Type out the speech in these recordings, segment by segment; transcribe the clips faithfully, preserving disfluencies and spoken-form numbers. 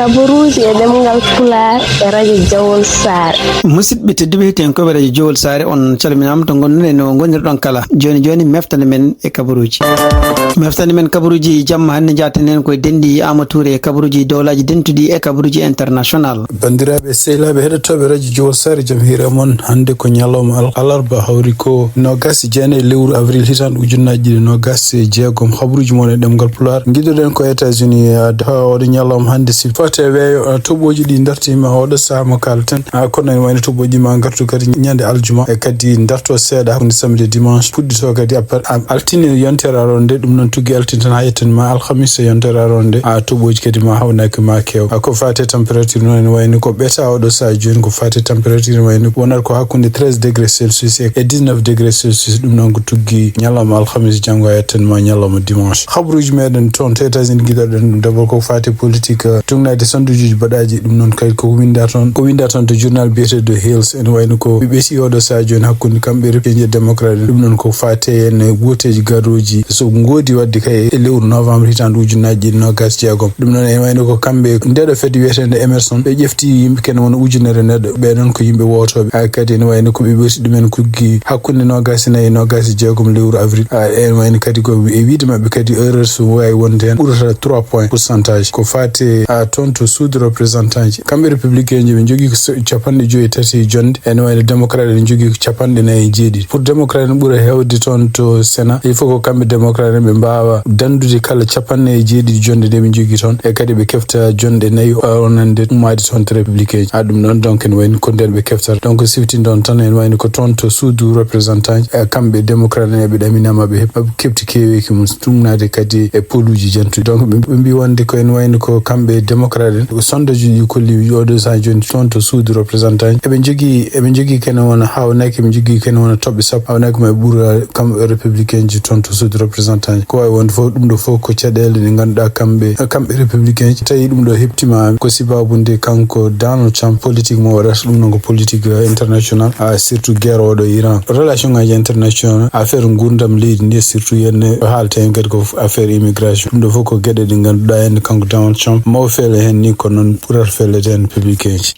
Kabaruuji e ɗemngal Pulaar e Radio Jowol Saare. Musidɓe tedduɓe, hettiyankooɓe Radio Jowol Saare, on calminaama to ngonɗon e no ngonirɗon kala. Jooni jooni, meftande men e kabaruuji. Meftande men kabaruuji jamma hannde, njaaten heen koye denɗi Aama Tuure e kabaruuji dowlaaji dentuɗi e kabaruuji international. Banndiraaɓe, sehilaaɓe heɗotooɓe Radio Jowol Saare, jam hiira mon. Hannde ko ñalawma al-, alarba, hawri ko noogaas e jeenayi lewru avril hitaande ujunnaaji ɗiɗi e noogaas e jeegom. Habaruuji mon e ɗemngal Pulaar. Ngiɗoɗen ko États-Unis, e ad-, ha oɗo ñalawma hannde, si fate weeyo, a, toɓooji ɗi dartiima oɗo sahaa mo kaalten. A, kono ene wayno toɓooji ma ngartu kadi ñande aljuma, e kadi darto seeɗa hakkunde samedi e dimanche, puɗɗito kadi après, a, altine yontere aroore nde, ɗum noon tuggi altine tan ha yetten ma alhamis e yontere aroore nde, a, toɓooji kadi ma hawnaki ma keew. A, ko fate température noon ene wayno ko ɓeta oɗo sahaa jooni, ko fate température ene wayno wonata ko hakkunde treize degré Celsius e, e dix-neuf degré Celsius, ɗum noon ko tuggi ñalawma alhamis, janngo a yettan ma ñalawma dimanche. Habaruuji meɗen toon to États-Unis, giɗoɗen ɗum d'abord ko fate politique, eh, tugnaade sonduuji baɗaaji, ɗum noon kadi ko winda toon, ko winda toon to journal biyeteeɗo Hills, ene wayno ko ɓe ɓeesi oɗo sahaa jooni hakkunde kamɓe républicain e démocrate en, ɗum noon ko fate en e wooteeji garooji so ngoodi waɗde kay e lewru novembre hitaande ujunnaaji ɗiɗi noogaas e jeegom. Ɗum noon ene wayno ko kamɓe ndeɗo fedde wiyeteende Emerson, ɓe ƴefti yimɓe kene wona ujunere neɗɗo, ɓe noon ko yimɓe wootooɓe. Haa kadi ene wayno ko ɓe ɓeesi ɗumen kuggi hakkunde noogaas e nayi e noogaas e jeegom lewru avril. A, ene wayno kadi ko e wiide maɓɓe kadi erreur so waawi wonde heen ɓurata trois points pourcentage. Ko fate, a, toon to suudu représentant ji. Kamɓe républicain ji ɓe njogii ko so-, capanɗe joyi e tati e jonde. Ene wayno démocrate ene njogii ko capanɗe nayi e jeeɗiɗi. Pour démocrate ene ɓura heewde toon to Sénat, il faut ko kamɓe démocrate ɓe mbaawa danndude kala capanɗe nayi e jeeɗiɗi jonde ɗe ɓe njogii toon. E kadi ɓe kefta jonɗe nayi, a, wonande ummaade toon to républicain ji. A, ɗum ɗoon donc ene wayno ko ndeen ɓe keftata. Donc siftinɗon tan ene wayno ko toon to suudu représentant ji, e kamɓe démocrate en eɓe ɗaminama ɓe heɓ-, maɓe keɓti keweeki mum, tugnaade kadi e poluuji jantuɗi. Donc ɓe, ɓe mbii wonde ko ene wayno ko kamɓe démocrate en, ko sondage uji kolli oɗo sahaa jooni toon to suudu représentant ji. Eɓe njogii, eɓe njogii kene wona haawnaki, eɓe njogii kene wona toɓɓe sappo, haawnaki ma ɓura kam républicain ji toon to suudu représentant ji. Ko waawi wonde fof, ɗum ɗo fof ko caɗeele ɗe ngannduɗaa kamɓe, kamɓe républicain ji. Tawi ɗum ɗo heɓtiima ko sibaabu nde kanko Donald Trump politique mo waɗata, ɗum noon ko politique, eh, international, a, surtout guerre oɗo Iran. Relation ngaji international, affaire nguurndam leydi ndi, surtout heen ɗo haalta heen kadi ko affaire immigration. Ɗum ɗo fof ko geɗe ɗe ngannduɗaa heen kanko Donald Trump maw feele heen ni, ko noon ɓurata feelede heen républicain ji.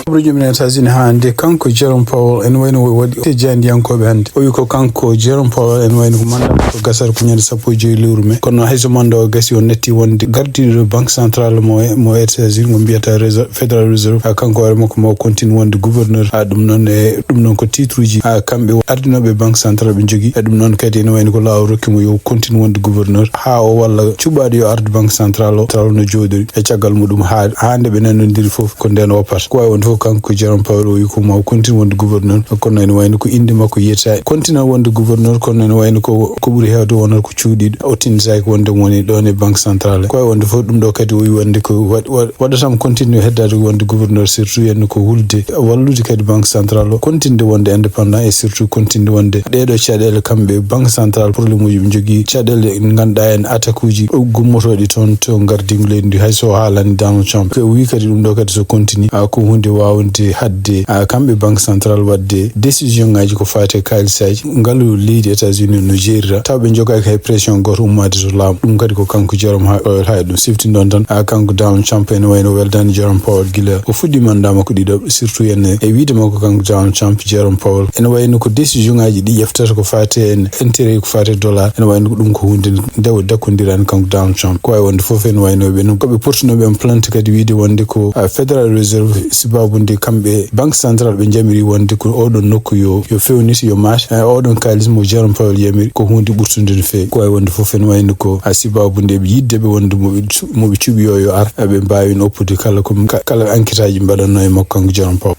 Habaruuji men États-Unis haa hannde, kanko Jerome Powell ene wayno o waɗi te jaandiyankooɓe hannde. O wi ko kanko Jerome Powell ene wayno ko mandat ko gasata ko ñande sappo e joyi lewru mai. Kono hay so mandat o gasi, o natti wonde gardiiɗo banque centrale mo, mo États-Unis, mo mbiyata Reserve, Federal Reserve. Ha kanko hoore makko ma o continue wonde gouverneur. Ha ɗum noon e, ɗum noon ko titre uji, ha kamɓe ardinooɓe banque centrale ɓe njogii. E ɗum noon kadi ene wayno ko laawol rokki mo yo continue wonde gouverneur. Ha o walla cuɓaaɗo yo ardu banque centrale o, centrale no jooɗori. E caggal muɗum ha, ha nde ɓe nanondiri fof ko nden o pat. Ko wawi wonde fof kanko Jerome Powell o wi ko ma o continue wonde gouverneur. Kono ene wayno ko inde makko yetta continue wonde gouverneur, kono ene wayno ko, ko ɓuri hewde wonata ko cuuɗiɗo. O tinditaki wonde mo woni ɗon e banque centrale. Ko wawi wonde fof ɗum ɗo kadi o wi wonde ko wa-, wa-, waɗatam continue heddade wonde gouverneur, surtout henno ko hulde wallude kadi banque centrale o continue wonde indépendant et surtout continue wonde ɗeɗo caɗele kamɓe banque centrale problème uji ɓe jogii caɗele ganduɗa en attaque uji gummotoɗi toon to gardingu leydi ndi. Hay so haalani Donald Trump ko o wi kadi ɗum ɗo kadi so continue a ko hunde wawde hadde a kamɓe banque centrale wadde décision ngaji ko fate kalisaji ngalu leydi États-Unis no jeerira taw ɓe jogaki hay pression goto ummade to laamu. Ɗum kadi ko kanko Jerome ha, ha ɗum sifti ɗon tan a kanko Donald Trump ene wayno weldani Jerome Powell gila o fuɗɗi mandat makko ɗiɗo surtout ene e wiide makko kanko Donald Trump Jerome Powell ene wayno ko décision ngaji ɗi ƴeftata ko fate en intérêt ko fate dollar ene wayno ko ɗum ko hunde nde o dakkodira en kanko Donald Trump. Ko wawi wonde fof ene wayno ɓe noon koɓe portunoɓe en plainte kadi wiide wonde ko a Federal Reserve sibabude kamɓe banque centrale ɓe jamiri wonde ko oɗon nokku yo, yo fewnit yo maat e oɗon kalis mo Jerome Powell yamiri ko hunde ɓurtunde no fewi. Ko wawi wonde fof ene wayno ko a sibabude ɓe yidde ɓe wonde moɓe cu-, moɓe cuɓi yo, yo ar ɓe mbawi oppude kala ko ka-, kala enquête aji mbaɗanno e makko kanko Jerome Powell.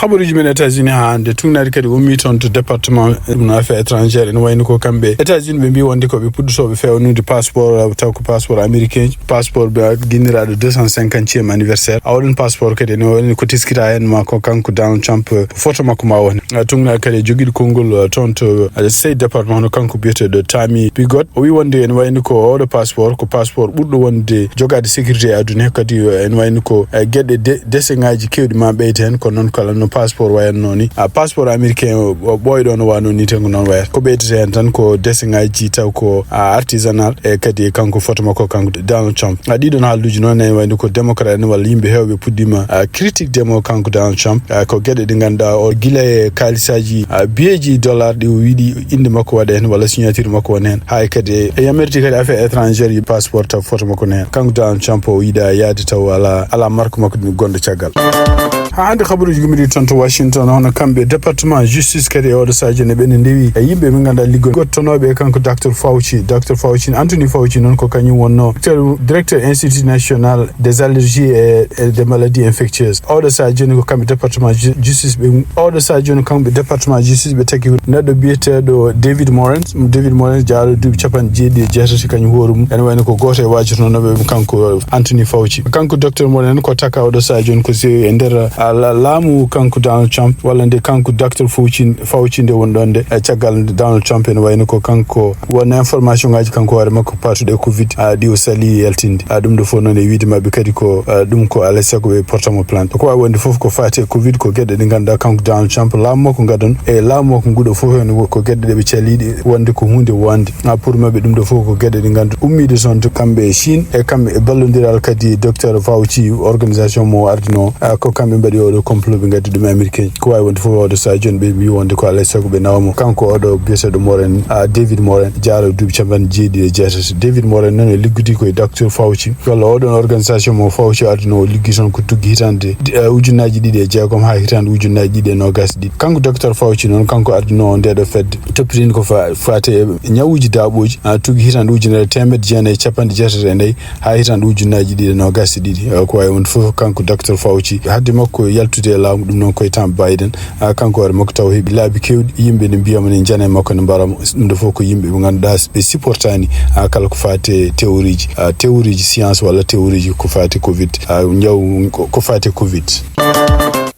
Habaruji men États-Unis ha hande tugnaade kadi ummi toon to département ɗum no affaires étrangères ene wayno ko kamɓe États-Unis ɓe mbi wonde ko ɓe puɗɗotoɓe fewnude passeport taw ko passeport américain passeport ɓe guinniraɗo deux cent cinquantième anniversaire a oɗon passeport kadi ene wayno ko teskita hen ma ko kanko Donald Trump photo makko ma wone. Tugnaade kadi e jogiiɗo konngol toon to state département no kanko biyeteɗo Tami Pigot o wi wonde ene wayno ko oɗo passeport ko passeport ɓurɗo wonde jogaade sécurité e aduna he kadi ene wayno ko geɗe de-, dese ngaji kewɗi ma ɓeyde hen kono noon kala no passeport wayanno ni. A passeport américain o, o ɓooyɗo no wano ni, tengo noon wayata. Ko ɓeydata heen tan ko dessinaji taw ko, a, artisanal, e kadi kanko photo makko kanko Donald Trump. A, ɗiɗon haalduuji noon ne wayno ko démocrate en walla yimɓe heewɓe puɗɗiima, a, critique demo kanko Donald Trump. A, ko geɗe ɗe ngannduɗaa o gila e kaalisaji, a, biyeeji dollar ɗi o yiɗi innde makko waɗa heen walla signature makko wona heen. Haa e kadi e, e yamirde kadi affaire étrangère yi passeport taw photo makko ne heen. Kanko Donald Trump o yiɗa yaade taw ala, ala marque makko ɗum gonɗo caggal. Haa hannde kabaruuji gummiɗi toon to Washington, hono kamɓe département justice kadi e oɗo sadio ne ɓe ne ndewi e yimɓe ɓe ngannduɗaa liggotonooɓe e kanko docteur Fauci. Docteur Fauci, Anthony Fauci noon ko kañum wonno directeur, directeur Institut National des Allergies et, et des Maladies Infectieuses. Oɗo sadio ne ko kamɓe département ju-, justice ɓe, oɗo sadio ne kamɓe département justice ɓe taki neɗɗo biyeteeɗo David Moran. David Moran jaaro duuɓi capanɗe jeeɗiɗi e jeetati, kañum hoore mum ene wayno ko gooto e waajornooɓe ɓe kanko Anthony Fauci. Kanko docteur Moran ko taka oɗo sadio ne ko sewi e nder, a, la-, laamu kanko Donald Trump, walla nde kanko docteur Fauci, Fauci nde woni ɗon nde, e caggal nde Donald Trump ene wayno ko kanko won information ngaji kanko hoore makko patuɗe covid, a, ɗi o sali yaltinde. A, ɗum ɗo fof noon e wiide maɓɓe kadi ko, a, ɗum ko alay sago ɓe portamo plainte. Ko wawi wonde fof ko faati e covid, ko geɗe ɗe ngannduɗaa kanko Donald Trump laamu makko gadon e laamu makko nguɗo fof heen ko geɗe ɗe ɓe caliɗe wonde ko hunde wonde. A, pour maɓɓe ɗum ɗo fof ko geɗe ɗe nganndu ummiide toon to kamɓe e Chine e kamɓe e ballodiral kadi docteur Fauci organisation mo ardino, a, ko kamɓe mbaɗi oɗo complot ɓe ngaddi ɗum e américain. Ko wawi wonde fof oɗo sadio ne ɓe mbi wonde ko alay sago ɓe nawamo kanko oɗo biyeteɗo Moran, a, David Moran jaaro duuɓi capanɗe jeeɗiɗi e jeetati. David Moran noon e liggude ko e docteur Fauci walla oɗon organisation mo Fauci ardino o liggi toon ko tuggi hitande, a, ujunnaji ɗiɗi e jeegom haa hitande ujunnaji ɗiɗi e nogas ɗiɗi. Kanko docteur Fauci noon kanko ardino o ndeɗo fedde toppitinde ko fa-, faate e ñawuji daaɓoji, a, tuggi hitande ujunere teemedde jeenayi e capanɗe jeetati e nayi haa hitande ujunnaji ɗiɗi e nogas e ɗiɗi. A, ko wawi wonde fof kanko docteur Fauci hadde makko yaltude e laamu ɗum noon koye temps Biden. A, kanko hoore makko taw heɓi laabi kewɗi yimɓe ne mbiyamo ne njana e makko ne mbaramo. Ɗum ɗo fof ko yimɓe ɓe ngannduɗaa ɓe supportani, a, kala ko faate théorie ji, a, théorie ji science walla théorie ji ko faate covid, a, ñaw ko, ko faate covid.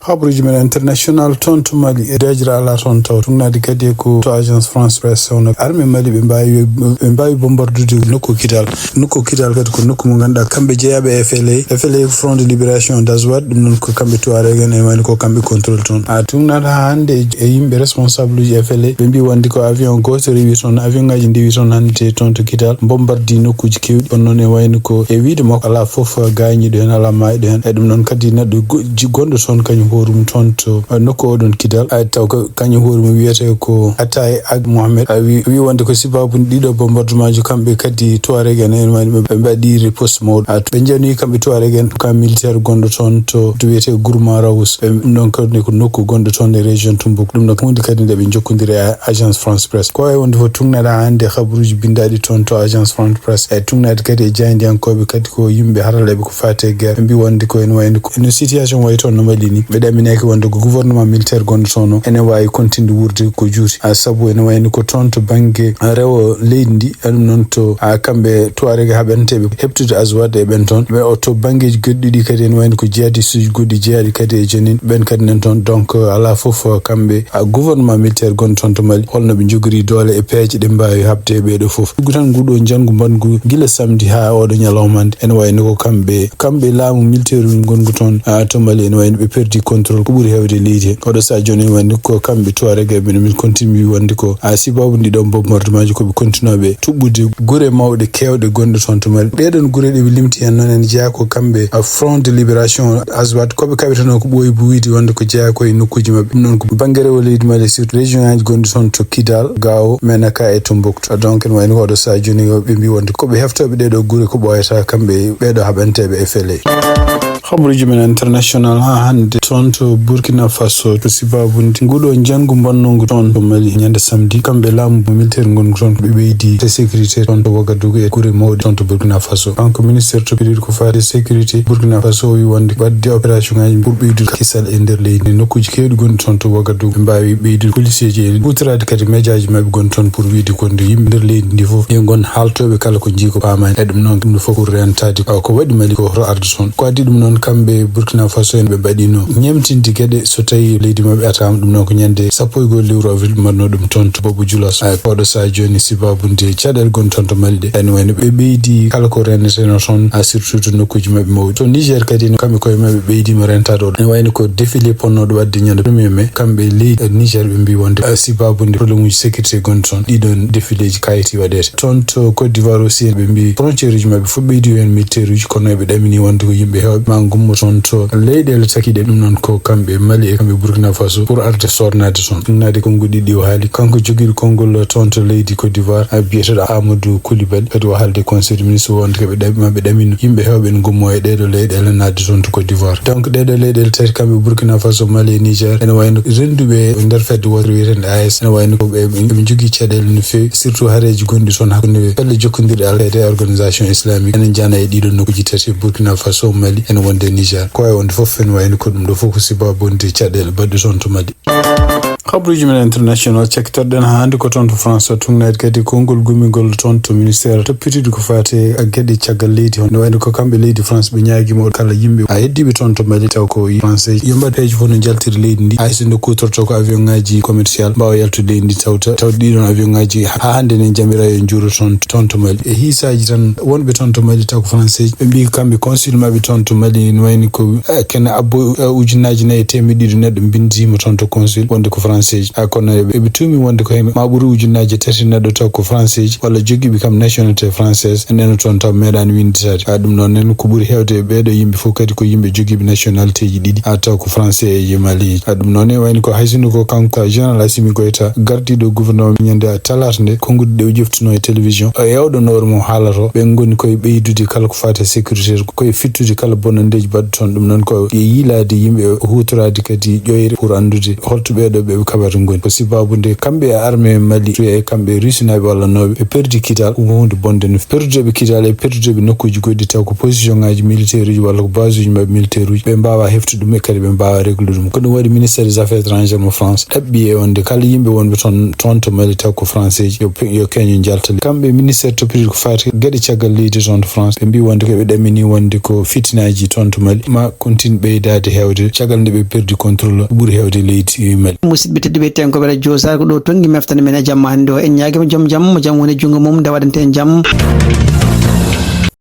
Habaruji men international toon to Mali e dajira ala toon taw tugnadi kadi ko to agence France Presse wonno armée Mali ɓe mbawi, ɓe mbawi bombardude nokku Kidal. Nokku Kidal kadi ko nokku mo ngannduɗaa kamɓe jeyaɓe e F L A. F L A ko Front de Libération d'Azawad, ɗum noon ko kamɓe Tuareg en, e wayno ko kamɓe contrôle toon. A, tugnaɗo haa hannde e, e yimɓe responsable uji F L A ɓe mbi wonde ko avion gooto rewi toon, avion ngaji ndewi toon hannde toon to Kidal, bombardi nokkuji kewɗi. Kono noon e wayno ko e wiide makko ala fof gaañiɗo heen, ala maayɗo heen. E ɗum noon kadi neɗɗo go-, ji-, gonɗo toon kañum hoore mum toon to, a, nokku oɗon Kidal, a, taw ko kañum hoore mum wiyete ko Atay Ag Mohamed, a, wi, wi wonde ko sababu ɗiɗo bombardement ji kamɓe kadi Tuareg en, en wayno ɓe, ɓe mbaɗi riposte mawɗo. A, ɓe njani kamɓe Tuareg en ka militaire gonɗo toon to, to wiyete Gourma Raous. Ɓe, ɗum ɗon kadi ko nokku gonɗo toon e région Tombouctou. Ɗum ɗon ko huunde kadi nde ɓe njokkondiri e agence France Presse. Ko wawi wonde fof tugnaɗa hannde habaruji bindaɗi toon to agence France Presse. E tugnaɗi kadi e jaayndiyankooɓe kadi ko yimɓe haralleeɓe ko faati e guerre. Ɓe mbi wonde ko ene wayno ko no situation wayi toon no Mali ni. Ɓe ɗaminaki wonde ko gouvernement militaire gonɗo toon o ene wawi continue wuurde ko juuti. A, sabu ene wayno ko toon to banggue rewo leydi ndi, e ɗum noon to, a, kamɓe Tuareg haɓanteɓe heɓtude Azawad e ɓen toon. Ɓe o to banggueji goɗɗi ɗi kadi ene wayno ko jihadiste uji goɗɗi jeyaɗi kadi e jenin ɓen kadi nan toon. Donc, ala fof kamɓe, a, gouvernement militaire gonɗo toon to Mali, holno ɓe jogori doole e peeje ɗe mbawi haɓde e ɓeeɗo fof. Ɗum tan nguɗo njanngu mbangu gila samedi haa oɗo ñalawma hannde. Ene wayno ko kamɓe, kamɓe laamu militaire uji ngongu toon, a, to Mali, ene wayno ɓe perdi contrôle ko ɓuri heewde leydi he. Oɗo sadio ne wayno ko kamɓe Tuareg ɓe min continue wonde ko, a, sababu ndi ɗon bombardement ji ko ɓe continue ɓe tuɓɓude gure mawɗe kewɗe gonɗe toon to Mali. Ɗeɗon gure ɗe ɓe limti hen noon ene jeeya ko kamɓe, a, Front de Libération Azawad, ko ɓe kaɓitano ko ɓooyi buwidi wonde ko jeeya ko e nokkuji maɓɓe. Ɗum noon ko banggue rewo leydi Mali, surtout région ngaji gonɗi toon to Kidal, Gao, Menaka e Tombouctou. Donc, ene wayno ko oɗo sadio ni ɓe mbi wonde ko ɓe heftoɓe ɗeɗo gure ko ɓooyata kamɓe ɓeɗo haɓanteɓe e F L A. Habaruji men international haa hannde toon to Burkina Faso, to sababu ndi nguɗo njanngu mbannungu toon to Mali ñande samedi, kamɓe laamu militaire ngongu toon ɓe ɓeydi te sécurité toon to Ouagadougou e gure mawɗe toon to Burkina Faso. Kanko ministre to période ko faati sécurité Burkina Faso wi wonde wadde opération ngaji ɓuri ɓeydude kisal e nder leydi ndi. Nokkuji kewɗi gonɗi toon to Ouagadougou ɓe mbawi ɓeydude policier ji e hutorade kadi média ji maɓɓe gonɗi toon pour wiide ko nde yimɓe nder leydi ndi fof yo ngon haaltoɓe kala ko jii ko paamani. E ɗum noon ɗum no fof ko rentade, a, ko waɗi Mali ko hoto arde toon. Ko addi ɗum noon kamɓe Burkina Faso en ɓe mbaɗino ñemtinde geɗe so tawi leydi maɓɓe ataama. Ɗum noon ko ñande sappo e goho lewru avril mbaɗno ɗum toon to Bobo Dioulasso. Ay, oɗo sahaa jooni sibaabude caɗeele gonɗe toon to Mali ɗe. Ene wayno ɓe ɓeydi kala ko reneteno toon, a, surtout to nokkuuji maɓɓe mawɗi. To Niger kadi, no kamɓe koye maɓɓe ɓeydiima rentaade o. Ene wayno ko défilé ponnooɗo waɗde ñande premier mai, kamɓe leydi Niger ɓe mbi wonde, a, sibaabude problème uji sécurité gonɗi toon, ɗiɗon défiléji kayiti waɗeede. Toon to Côte d'Ivoire aussi, ɓe mbi frontière uji maɓɓe fof ɓeydi heen militaire uji, kono eɓe ɗamini wonde ko yimɓe heewɓe ma ngummo toon to leyɗeele takkiiɗe. Ɗum noon ko kamɓe Mali e kamɓe Burkina Faso pour arde sornaade toon. Ɗum naade konnguɗi ɗi o haali. Kanko jogiiɗo konngol toon to leydi Côte d'Ivoire, a, biyeteeɗo Amadou Coulibaly, kadi o haalde conseil de ministre wonde ko ɓe ɗam-, maɓɓe ɗamino yimɓe heewɓe ene ngummo e ɗeeɗo leyɗeele naatde toon to Côte d'Ivoire. Donc ɗeeɗo leyɗeele tati kamɓe Burkina Faso, Mali e Niger, ene wayno rennduɓe e nder fedde wootere wiyeteende A E S, ene wayno ko ɓe, ɓe njogii caɗeele no feewi, surtout hareeji gonɗi toon hakkunde pelle jokkondirɗe alkayda e organisation islamique. Ene njana e ɗiɗo nokkuuji tati, Burkina Faso, Mali, ene wonde Niger. Ko wayi wonde fof ene wayno ko ɗum ɗo fof ko sibaabu wonde caɗeele baɗɗe toon to Mali. Habruuji men international, cakkitorɗen haa hannde ko toon to France, tuugnaade kadi konngol gummingol toon to ministère toppitiiɗo ko faati e geɗe caggal leydi. Hono wayno ko kamɓe leydi France ɓe ñaagiima kala yimɓe a heddiiɓe toon to Mali taw ko français yo mbaɗ peeje fof no njaltiri leydi ndi. Hay so nde kuutorto ko avion ngaji commercial mbaawa yaltude leydi ndi tawta, tawde ɗiɗon avion ngaji haa hannde ne jamira yo njuuro toon, toon to Mali. E hiisaaji tan wonɓe toon to Mali taw ko français ɓe mbi kamɓe consul maɓɓe toon to Mali ne wayni ko, eh, kene abbo, eh, ujunnaaji nayi e teemeɗɗe ɗiɗi neɗɗo mbindiima toon to consul wonde ko français. Ah, kono eɓe, eɓe tuumi wonde ko heen ma ɓuri ujunnaaji tati neɗɗo taw ko français walla jogiiɓe kam nationalité française. Enen toon taw meeɗaani winnditaade. Ah, ɗum noon nen ko ɓuri heewde e ɓeeɗo yimɓe fof kadi ko yimɓe jogiiɓe nationalité ji ɗiɗi. Ah, taw ko français e Mali. Ah, ɗum noon ne wayni ko hay sinno ko kanko général Assimi Goïta gardiiɗo gouvernement ñande talaata nde, konnguɗi ɗe o ƴeftuno e télévision, o ewɗo noore mum haalata o, ɓe ngoni koye ɓeydude kala ko faati e sécurité, koye fittude kala bonanndeeji baɗɗi toon. Ɗum noon ko e yiilaade yimɓe, huutoraade kadi ƴoyre pour anndude holto ɓeeɗo ɓe kaɓata ngoni. Ko sibaabu nde kamɓe e armée Mali, e kamɓe e Rusinaaɓe walla nooɓe, ɓe perdi kital, ko huunde bonde no. Perdude ɓe kital e perdude ɓe nokkuuji goɗɗi taw ko position ngaji militaire uji walla ko base uji maɓɓe militaire uji, ɓe mbaawa heftude ɗum e kadi ɓe mbaawa réglude ɗum. Ko ɗum waɗi ministère des affaires étrangères mo France ɗaɓɓi e wonde kala yimɓe wonɓe toon, toon to Mali taw ko français ji, yo pe-, yo keño njalta. Kamɓe ministère toppitiiɗo ko faati geɗe caggal leydi toon to France, ɓe mbi wonde ko ɓe ɗamini wonde ko fitinaaji toon to Mali ma continue ɓeydaade heewde caggal nde ɓe perdi contrôle ɓuri heewde leydi Mali. Musidɓe tedduɓe, tengooɓe radio Sar, ko ɗo tonngi meftere men e jamma hannde o. En ñaagiima joom jam, mo jam woni junngo mum, nde waɗante en jam.